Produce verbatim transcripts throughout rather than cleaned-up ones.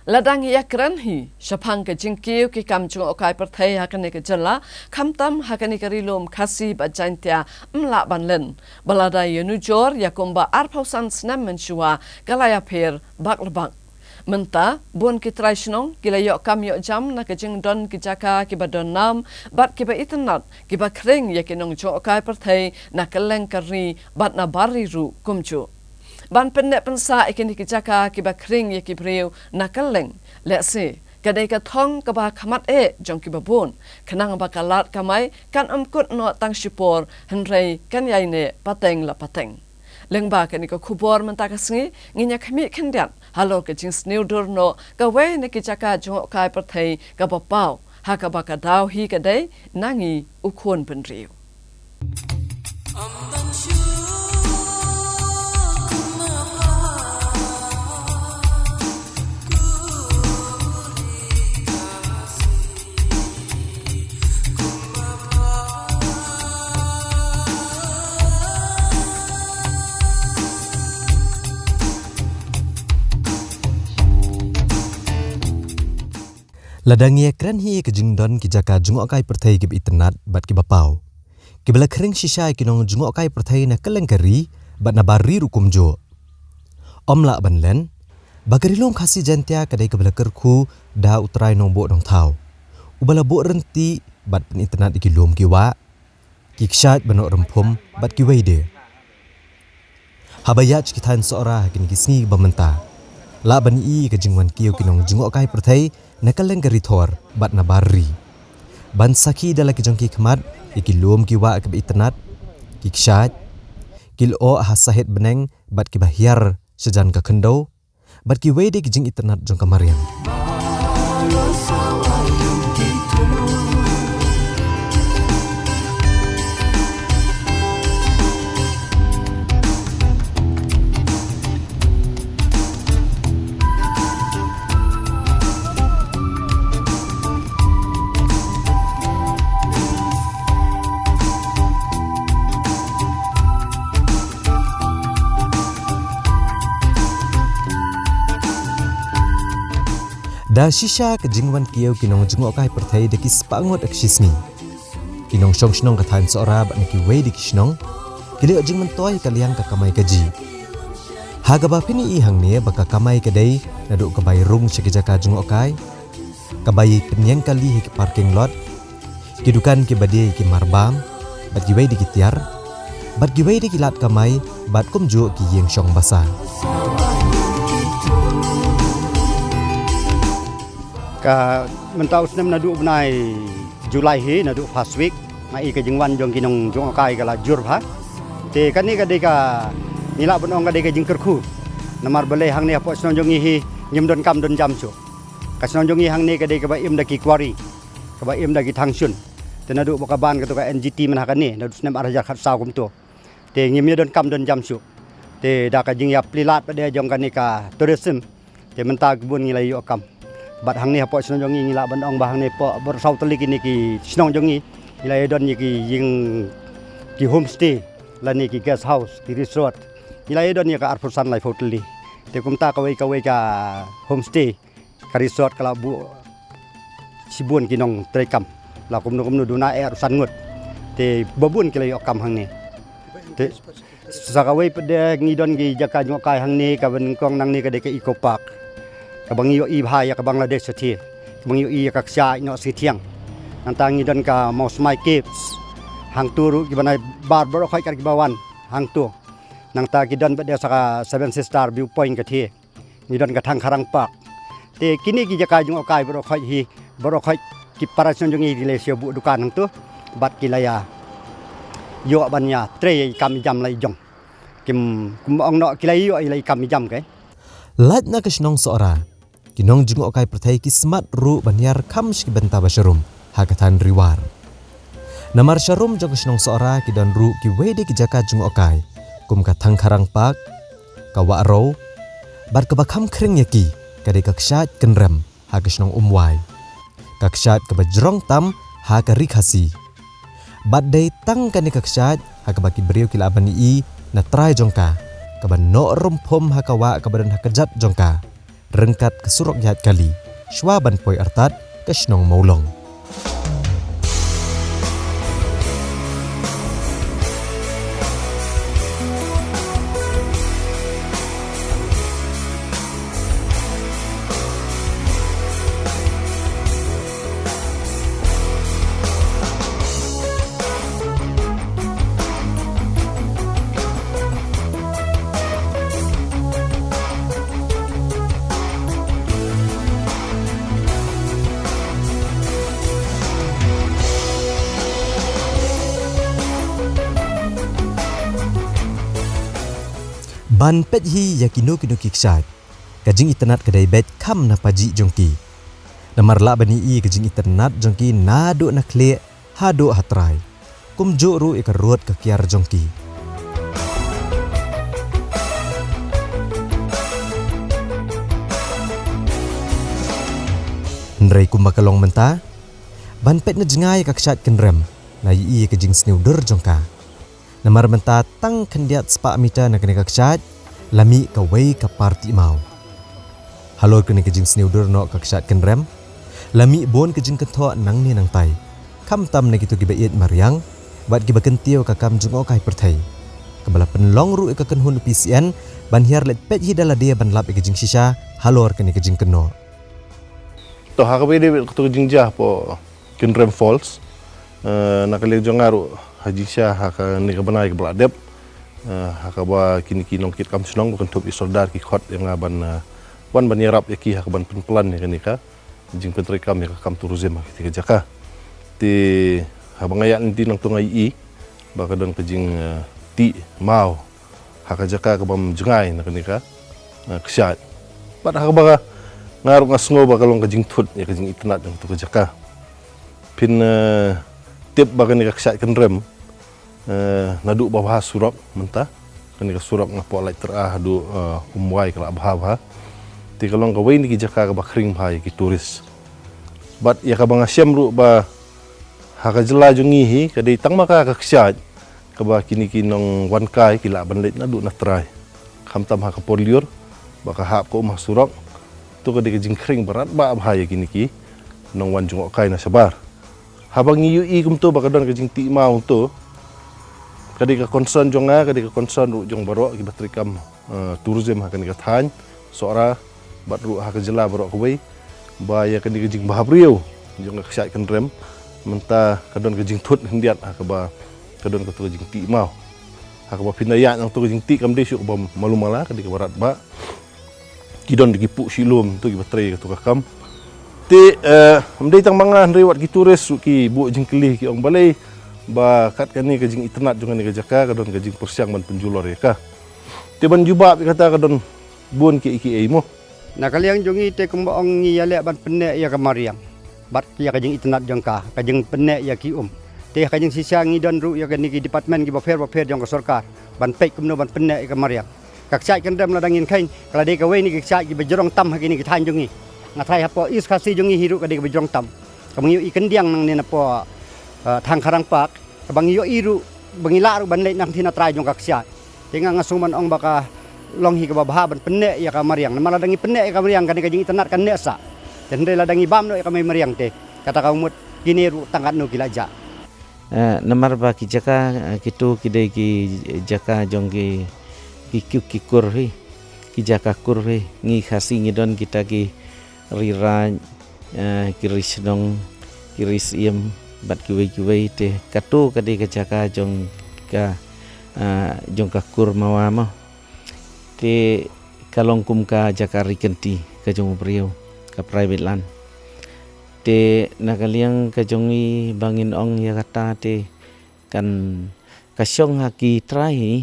Lada ngi ïakren hi shaphang ka jingkiew ki kam jngohkai pyrthei ha kane ka jylla, khamtam ha kane ka ri lum Khasi bad Jaintia, ym lah ban len ba lada ïa nujor ïa kumba arphew san snem mynshuwa ka la ïapher bak la bak. Mynta bun ki trai shnong ki la ïoh kam ïoh jam na ka jingdon ki jaka kiba don nam bad kiba itynnad, kiba khring ïa ki nongjngohkai pyrthei na kylleng ka ri bad na bar ri ruh kumjuh. Ban pynneh pynsah ïa kine ki jaka kiba khring ïa ki briew na kylleng, lehse ka dei ka thong kaba khmat eh jong kiba bun, khnang ba ka lad kamai kan ym kut noh tang shipor, hynrei kan ïaineh pateng la pateng. Lyngba kane ka khubor mynta ka sngi, ngin ïa khmih khyndiat halor ka jingsniew dur noh kawei na ki jaka jngohkai pyrthei kaba paw, ha kaba ka daw hi ka dei na ngi u khun bynriew. Lada ngi ïakren hi ka jingdon ki jaka jngohkai pyrthei kiba itynnad bad kiba paw, kiba la khring shisha ïa ki nongjngohkai pyrthei na kylleng ka ri bad na bar ri ruh kumjuh, ym lah ban len ba ka ri lum Khasi Jaintia ka dei kaba la kyrkhu da u Trai Nongbuh Nongthaw, uba la buh rynti bad pynitynnad ïa ki lum ki wah, ki kshaid ba noh rymphum bad kiwei de. Haba ïaid sha ki thaiñ Sohra ha kine ki sngi ba mynta, lah ban ïohi ïa ka jingwan kiew ki nongjngohkai pyrthei na kylleng ka ri thor bad na bar ri, ban sakhi da la ki jong ki khmat ïa ki lum ki wah kiba itynnad, ki kshaid, ki lyoh ha sahit bneng bad kiba hiar shajan ka khyndew, bad kiwei de ki jingitynnad jong ka mariang. Da shisha ka jingwan kiew ki nongjngohkai pyrthei da ki spah ngut ha ka shi sngi, ki nongshong shnong ka thaiñ Sohra bad na kiwei de ki shnong ki la ïoh jingmyntoi ha ka liang ka kamai kajih. Ha kaba phin ïohi hangne ba ka kamai ka dei naduh ka bai rung sha ki jaka jngohkai, ka bai pynïeng kali ha ki parking lot, ki dukan kiba die ïa ki marbam bad kiwei de ki tiar, bad kiwei de ki lad kamai, bad kumjuh ki ïing shong basa. Ka mynta u snem naduh u bnai July hi, naduh first week, nga i ka jingwan jong ki nongjngohkai ka la jur bha. Te kane ka dei ka, ngi lah ban ong ka dei ka jingkyrkhu. Namar balei hangne hapoh shnong jong ngi hi, ngim don kam don jam shuh. Ka shnong jong ngi hangne ka dei kaba im da ki quarry, kaba im da ki thang shun. Te naduh ba ka ban kato ka N G T mynha kane, naduh snem ar hajar khatsaw kumto, te ngim ïa don kam don jam shuh. Te da ka jingïaplie lad pat de jong kane ka tourism, te mynta ki bun ngi la ïoh kam. Bad hangne hapoh shnong jong ngi, ngi lah ban ong ba hangne hapoh baroh saw tylli kine ki shnong jong ngi, ngi la ïa don ïa ki ïing, ki homestay, lane ki guest house, ki resort. Ngi la ïa don ïa ka arphew san laiphew tylli. Te kumta kawei kawei ka homestay, ka resort ka la buh shibun ki nongtrei kam. La kumno kumno duna eh arphew san ngut. Te babun ki la ïoh kam hangne. Te sa kawei pat de ngi don ki jaka jngohkai hangne, kaba nyngkong nangne ka dei ka Eco Park, kaba ngi ïohi bha ïa ka Bangladesh shathie, kaba ngi ïohi ïa ka kshaid noh Sngewthiang. Nangta ngi don ka Mawsmai Caves, hangto ruh kiba na bar baroh khoit kat kiba wan hangto. Nangta ki don pat de sa ka Seven Sister View Point kathie. Ngi don ka Thangkharang Park. Te kine ki jaka jngohkai baroh khoit hi, baroh khoit ki para shnong jong ngi ki la shu buh dukan hangto, bad ki la ïa ïoh ban ïa trei ïa i kam i jam la i jong. Kim, kum ong noh, ki la ïoh ïa la i kam i jam ke. Lait na ka shnong Sohra, ki nongjngohkai pyrthei ki smat ruh ban ïar kham sha ki bynta ba sharum ha ka thaiñ Ri War. Namar sharum jong ka shnong Sohra ki don ruh kiwei de ki jaka jngohkai, kum ka Thangkharang Park, ka Wahrew, bad kaba kham khring ïa ki ka dei ka kshaid Kynrem ha ka shnong Umwai, ka kshaid kaba jrong tam ha ka Ri Khasi. Bad dei tang kane ka kshaid ha kaba ki briew ki lah ban ïohi na trai jong ka, kaba noh rymphum ha ka wah kaba don ha kjat jong ka. ryngkat ka surok ïaid kali, shwa ban poi artat ka shnong Mawlong. Ban peit hi ïa kino kino ki kshaid, ka jingitynnad ka dei beit kham na pajih jong ki. Namar lah ban ïohi ka jingitynnad jong ki naduh na khlieh haduh ha trai. Kumjuh ruh ïa ka rud ka kiar jong ki. Hynrei kumba ka long mynta, ban peit na jngai ka kshaid kynrem, la ïohi ïa ka jingsniew dur jong ka. Namar mynta tang khyndiat spah meter na kane ka kshaid, la mih kawei ka par tih maw. Halor kane ka jingsniew dur noh ka kshaid kynrem, la mih bun ka jingkynthoh nangne nangtai, khamtam na kito kiba ïeit mariang bad kiba kyntiew ka kam jngohkai pyrthei, kaba la pynlong ruh ïa ka kynhun u P C N ban hiar leit peit hi da lade ban lap ïa ka jingshisha halor kane ka jingkynnoh. To ha kaba ïadei bad kato ka jingjia hapoh Kynrem Falls, eh, na ka liang jong nga ruh ha jingshisha ha kane ka bnai kaba la dep, eh, ha kaba kine ki nongkitkam shnong ba kynthup ïa u Sordar ki khot ïa nga ban, eh, wan ban ïarap ïa ki ha kaban pynplan ïa kane ka jingpyntreikam ïa ka kam tourism ha kane ka jaka. Te haba nga ïaid lynti nangta nga ïohi ba ka don ka jing, eh, tih maw ha ka jaka kabym jngai na kane ka, eh, kshaid. Bad ha kaba nga ruh nga sngew ba ka long ka jingthut ïa ka jingitynnad jong kato ka jaka. Phin, eh, tip ba kane ka kshaid kynrem, eh, naduh ba bha surok mynta, kane ka surok napoh Laityra haduh, eh, Umwai ka la bha bha. Te ka long kawei na ki jaka kaba khring bha ïa ki tourist. Bad ïa kaba nga shem ruh ba ha ka jylla jong ngi hi ka dei tang ma ka ka kshaid kaba kine ki nongwan kai ki lah ban leit naduh na trai. Khamtam ha ka por lyiur ba ka hap ka um ha surok. To ka dei ka jingkhring ba radbah bha ïa kine ki nongwan jngohkai na shabar. Haba ngi ïohi kumto ba ka don ka jingtih maw to, ka dei ka concern jong nga, ka dei ka concern ruh jong baroh kiba treikam, eh, tourism ha kane ka thaiñ Sohra bad ruh ha ka jylla baroh kawei, ba ïa kane ka jingbhabriew jong ka kshaid kynrem mynta ka don ka jingthut khyndiat ha kaba ka don kato ka jingtih maw. Ha kaba phin da ïaid nangto ka jingtih kam dei shuh kaba malu mala, ka dei kaba radbah. Ki don da ki puh shi lum to kiba trei kato ka kam. Te, eh, ym dei tang ma nga hynrei wat ki tourist ruh ki buh jingkylli ki ong balei ba kat kane ka jingitynnad jong kane ka jaka ka don ka jingpyrshang ban pynjulor ïa ka. Te ban jubab ïa kata ka don bun kiei kiei mo. Na ka liang jong ngi te kumba ong ngi ïaleh ban pynneh ïa ka mariang bad ïa ka jingitynnad jong ka, ka jingpynneh ïa ki um. Te ka jingshisha ngi don ruh ïa kane ki department kiba pher bapher jong ka sorkar ban peit kumno ban pynneh ïa ka mariang. Ka kshaid kynrem lada ngin kheiñ ka la dei kawei na ki kshaid kiba jrong tam ha kine ki thaiñ jong ngi. Nga tharai hapoh East Khasi jong ngi hi ruh ka dei kaba jrong tam. Kaba ngi ïohi kyndiang nangne napoh, eh, Thangkharang Park, kaba ngi ïohi ruh ba ngi lah ruh ban leit nangtei na trai jong ka kshaid. Te nga nga sngew ban ong ba ka long hi kaba bha ban pynneh ïa ka mariang. Namar lada ngi pynneh ïa ka mariang kane ka jingitynnad kan neh sah. Te hynrei lada ngi bam noh ïa ka mariang te kata ka mut kine ruh tang katno ki la jah. Eh, namar ba ki jaka, eh, kito ki dei ki jaka jong ki, ki, ki, ki kur hi, ki jaka kur hi, ngi Khasi ngi don kita ki ri raid, eh, ki ri shnong, ki ri syiem, bad kiwei kiwei te kato ka dei ka jaka jong ka, eh, jong ka kur mawa mo. Te ka long kum ka jaka ri kynti ka jong u briew, ka private land. Te na ka liang ka jong ngi ba ngin ong ïa kata te kan ka shong ha ki trai hi,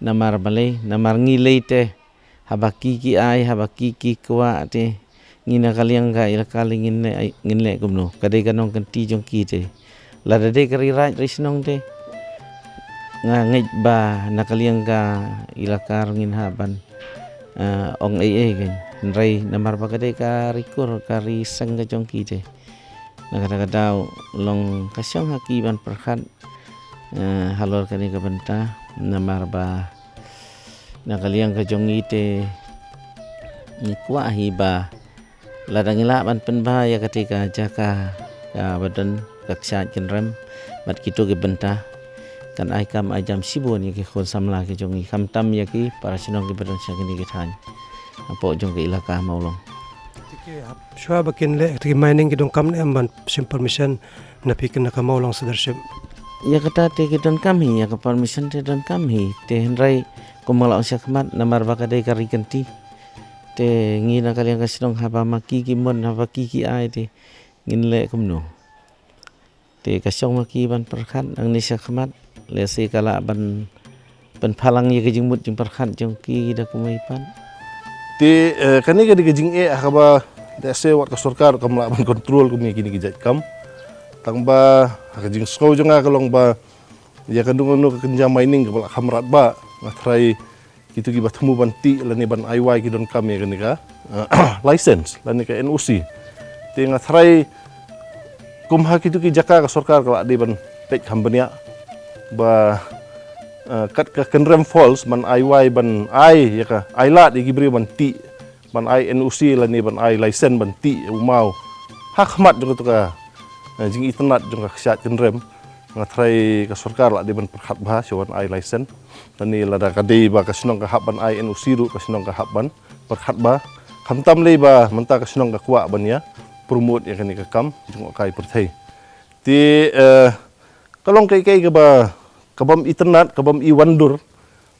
namar balei, namar ngi lei te haba ki ki ai, haba ki ki kwah te ngi na ka liang ka ilaka lei ngin leh, ngin leh kumno, ka dei ka nongkynti jong ki te. Lada dei ka ri raid ri shnong te nga ngeit ba na ka liang ka ilaka ruh ngin hap ban, eh, ong ei ei kein. Hynrei namar ba ka dei ka ri kur, ka ri seng ka jong ki te. Na kata ka daw long ka shong ha ki ban pyrkhat, eh, halor kane ka bynta, namar ba na ka liang ka jong ngi te ngi kwah hi ba lada ngi lah ban pynbha ïa kata ka jaka kaba don ka kshaid kynrem bad kito ki bynta, kan ai kam ai jam shibun ïa ki khun samla ki jong ngi, khamtam ïa ki para shnong kiba don sha kine ki thaiñ hapoh jong ka ilaka Mawlong. Te ki hap shuwa ba kin leh kata ki mining, ki donkam ne em ban shim permission na phi kin na ka Mawlong Sirdarship? Ïa kata te ki donkam hi, ïa ka permission te donkam hi. Te hynrei kumba la ong shakhmat, namar ba ka dei ka ri kynti, te ngi na ka liang ka shnong haba ma ki ki mon, haba ki ki ai, te ngin leh kumno? Te ka shong ma ki ban pyrkhat nangne shakhmat, lehse ka lah ban pynphalang ïa ka jingmut jingpyrkhat jong ki da kumwei pat. Te, eh, kane ka dei ka jingeh ha kaba lehse wat ka sorkar kam lah ban control kum ïa kine ki jait kam. Tang ba ha ka jingsngew jong nga ka long ba ïa kano kano ka kynja mining kaba lah kham rat ba, nga tharai kito kiba thmu ban tih lane ban ai wai ki donkam ïa kane ka, eh, license lane ka N O C. Te nga tharai kum ha kito ki jaka ka sorkar ka lah dei ban peit kham bniah ba, eh, kat ka Kynrem Falls ban ai wai, ban ai ïa ka, ai lad ïa ki briew ban tih, ban ai N O C lane ban ai license ban tih ïa u maw ha khmat jong kato ka, eh, jingitynnad jong ka kshaid kynrem. Nga tharai ka sorkar lah dei ban pyrkhat bha shuwa ban ai license. Lane lada ka dei ba ka shnong ka hap ban ai N O C ruh, ka shnong ka hap ban pyrkhat bha. Khamtam lei ba mynta ka shnong ka kwah ban ïa promote ïa kane ka kam jngohkai pyrthei. Te, eh, ka long kaei kaei kaba, kabym itynnad, kabym iwandur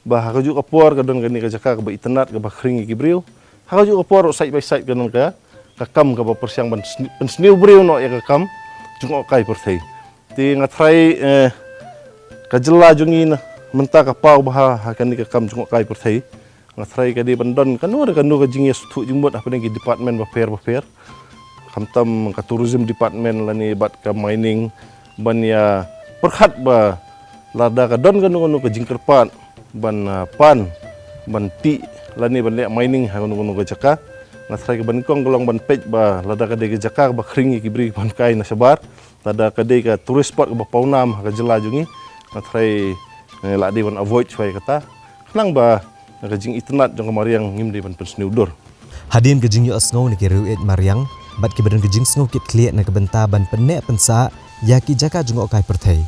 ba ha kajuh ka por ka don kane ka jaka kaba itynnad, kaba khring ïa ki briew. Ha kajuh ka por ruh side by side ka don ka, ka kam kaba pyrshang ban sni-, pynsniew briew noh ïa ka kam jngohkai pyrthei. Te nga tharai, eh, ka jylla jong ngi na mynta ka paw bha ha kane ka kam jngohkai pyrthei. Nga tharai ka dei ban don kano re kano ka jingïasngewthuh jingmut hapdeng ki department bapher bapher. Khamtam ka tourism department lane bad ka mining, ban ïa pyrkhat ba lada ka don kano kano ka jingkyrpad ban, ah, pan, ban tih lane ban leh mining ha kano kano ka jaka. Nga tharai kaba nyngkong ka long ban peit ba lada ka dei ka jaka kaba khring ïa ki briew ban kai na shabar, lada ka dei ka tourist spot kaba pawnam ha ka jylla jong ngi, nga tharai, eh, lah dei ban avoid shuwa ïa kata. Khnang ba na ka jingitynnad jong ka mariang ngim dei ban pynsniew dur. Hadien ka jingïohsngew na ki riewieid mariang bad kiba don ka jingsngew kit khlieh na ka bynta ban pynneh pynsah ïa ki jaka jngohkai pyrthei,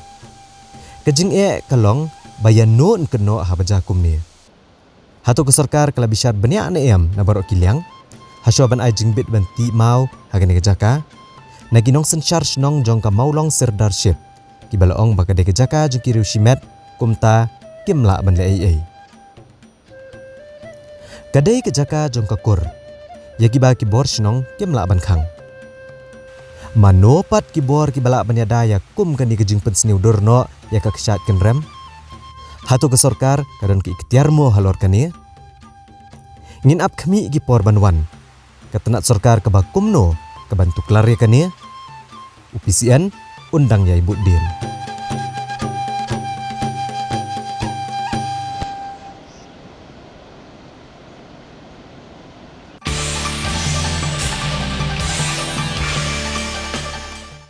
ka jingeh ka long ba ïano yn kynnoh haba jia kumne. Hato ka sorkar ka la bishar bniah ne em na baroh ki liang hashuwa ban ai jingbit ban tih maw ha kane ka jaka na ki nongsynshar shnong jong ka Mawlong Sirdarship, kiba la ong ba ka dei ka jaka jong ki riew shimet, kumta kim lah ban leh ei ei. Ka dei ka jaka jong ka kur, ïa kiba ki bor shnong kim lah ban khang. Mano pat ki bor kiba lah ban ïada ïa kum kane ka jingpynsniew dur noh ïa ka kshaid kynrem? Hato ka sorkar ka don ka iktiar mo halor kane? Ngin ap khmih ki por ban wan. Ka tnat sorkar kaba kumno kaban tuklar ïa kane? U P C N un dang ïai bud dien.